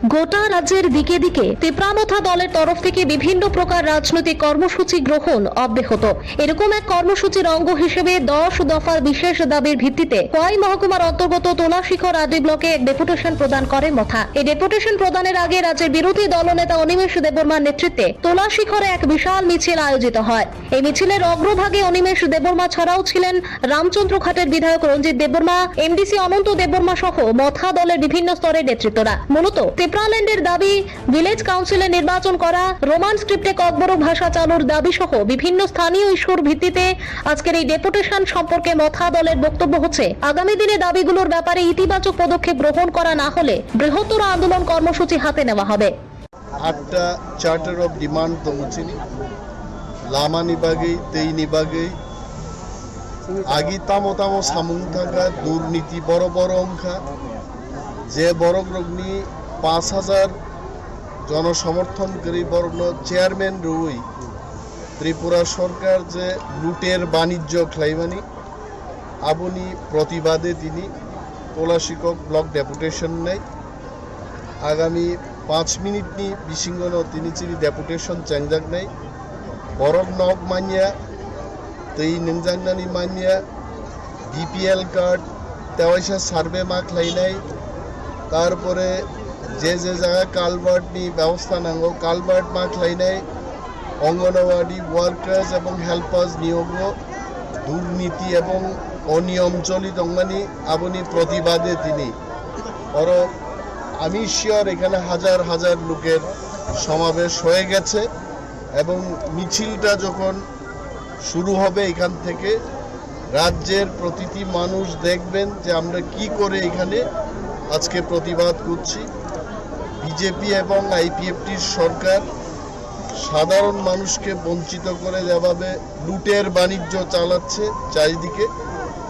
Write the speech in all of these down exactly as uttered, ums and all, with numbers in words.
গোটা রাজ্যের দিকে দিকে তিপ্রা মথা দলের তরফ থেকে বিভিন্ন প্রকার রাজনৈতিক কর্মসূচি গ্রহণ অব্যাহত। এরকম এক কর্মসূচির অঙ্গ হিসেবে দশ দফার বিশেষ দাবির ভিত্তিতে খোয়াই মহকুমার অন্তর্গত তুলাশিখর আদি ব্লকে এক ডেপুটেশন প্রদান করে মথা। এই ডেপুটেশন প্রদানের আগে রাজ্যের বিরোধী দলনেতা অনিমেষ দেববর্মার নেতৃত্বে তুলাশিখরে এক বিশাল মিছিল আয়োজিত হয়। এই মিছিলের অগ্রভাগে অনিমেষ দেববর্মা ছাড়াও ছিলেন রামচন্দ্রঘাটের বিধায়ক রঞ্জিত দেববর্মা, এমডিসি অনন্ত দেববর্মা সহ মথা দলের বিভিন্ন স্তরের নেতৃত্বরা। মূলত তিপ্রাল্যান্ডের দাবি, ভিলেজ কাউন্সিলে নির্বাচন করা, রোমান স্ক্রিপ্টে ককবরক ভাষা চালুর দাবি সহ বিভিন্ন স্থানীয় ইস্যুর ভিত্তিতে আজকের এই ডেপুটেশন সম্পর্কে মথা দলের বক্তব্য হচ্ছে, আগামী দিনে দাবিগুলোর ব্যাপারে ইতিবাচক পদক্ষেপ গ্রহণ করা না হলে বৃহত্তর আন্দোলন কর্মসূচি হাতে নেওয়া হবে। Atta Charter of Demand tongo chini. Lamani bagwi, tei ni bagwi. Agi tamo tamo samung thangkha, durniti boro boro wngkha. Je borok rokni panch hajar jono somorthon kwrwi borokno chairman rwui Tripura sorkar je luter banijjo khlaimani, aboni protibade tini Tulashikok block deputation nai. Agami panch minute ni bisingono tini chini deputation chengjaknai. Borok nok manya, tei nungjaknani manya, B P L card, tewaisa survey ma khlainai, tarpore je je jaga culvert ni bebosta nango, culvert ma khlainai, Anganwadi workers ebong helpers niyogo durniti ebong oniyom choli tongmani, aboni protibade tini oro, আমি শিওর এখানে হাজার হাজার লোকের সমাবেশ হয়ে গেছে এবং মিছিলটা যখন শুরু হবে এখান থেকে, রাজ্যের প্রতিটি মানুষ দেখবেন যে আমরা কি করে এখানে আজকে প্রতিবাদ করছি। বিজেপি এবং আইপিএফটির সরকার সাধারণ মানুষকে বঞ্চিত করে যেভাবে লুটের বাণিজ্য চালাচ্ছে চারিদিকে,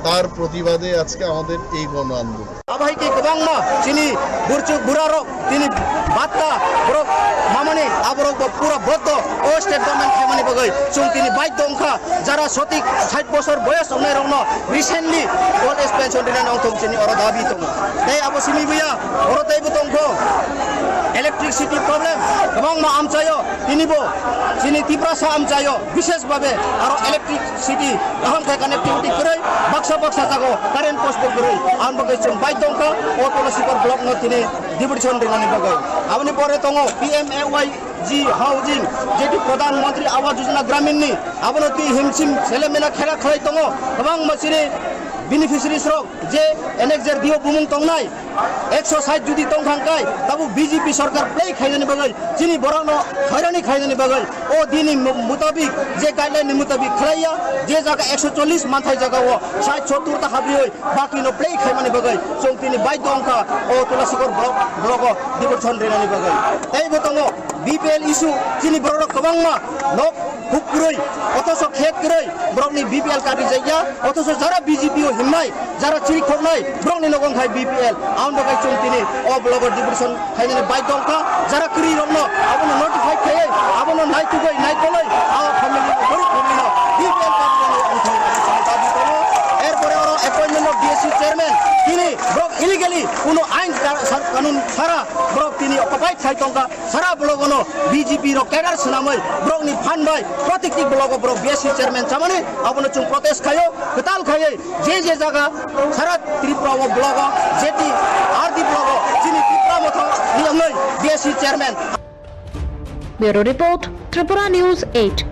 তার প্রতিবাদে আজকে আমাদের এই গণ আন্দোলন। Abahaikhe kwbangma chini burchuk burarok tini batta borok mamani aborok bo pura boddo o state government khaimani bagwi chwng tini baiddo wngkha, jara sotik sait bosor boyos wngnai rokno recently old age pension rinani wngthok chini oro dabi tongo. Tei abo simi buya oro teibo tongkho electricity problem kwbangma amchaio, tinibo chini Tiprasa amchaio bishesh babe aro electricity kaham khe connectivity kwrwi baksa baksa jagao current post bo kwrwi, ang bagwi chwng baiddo wngkha o Tulashikor block no tini deputation rinani bagwi. Aboni pore tongo P M A Y G housing, jeti Pradhan Mantri Awas Yojana Gramin ni, abono twi himsim selemena khera khlai tongo, kwbangma chini beneficiaries rok je N X R D O bumung tongnai, ekso sait jodi tongthang kai, tabuk B J P sorkar play khainani bagwi, chini borokno hairani khainani bagwi, o dini mu-, mutabik, je guideline ni mutabik khlaiya, je jaga ekso chollish manthai jaga o sait sottur ta habriwi, bakino play khaimani bagwi, chwng tini baiddo wngkha o Tulashikor block, block o deputation rinani bagwi. Teibo tongo B P L issue, chini borok kwbangma nok huk kwrwi, othoso khet kwrwi, borokni B P L card rijak ya, othoso jara B J P o himnai, jara chiri khoknai, borokni nogo wngkhai B P L, aboni bagwi chwng tini o block o deputation khainani baiddo wngkha, jara kwrwi rokno abono notify khaiwi, abono naitugwi, naitolwi, a family no, gorib family no B P L card rijani wngthang dabi tongo. Erpore oro appointment of D S C chairman, tini borok illegally kuno ain ka-, sar-, kanun sara borok tini occupied khai tongkha. Sara block ono B J P rok cadre swnamwi borokni phan bai protikti block o borok B S C chairman chamani abono chwng protest khaio, kwtal khaiwi je je jaga sara Tripura o block o jeti R D block o chini Tipra Motha ni wngwi B S C chairman. Bureau Report, Tripura News eight.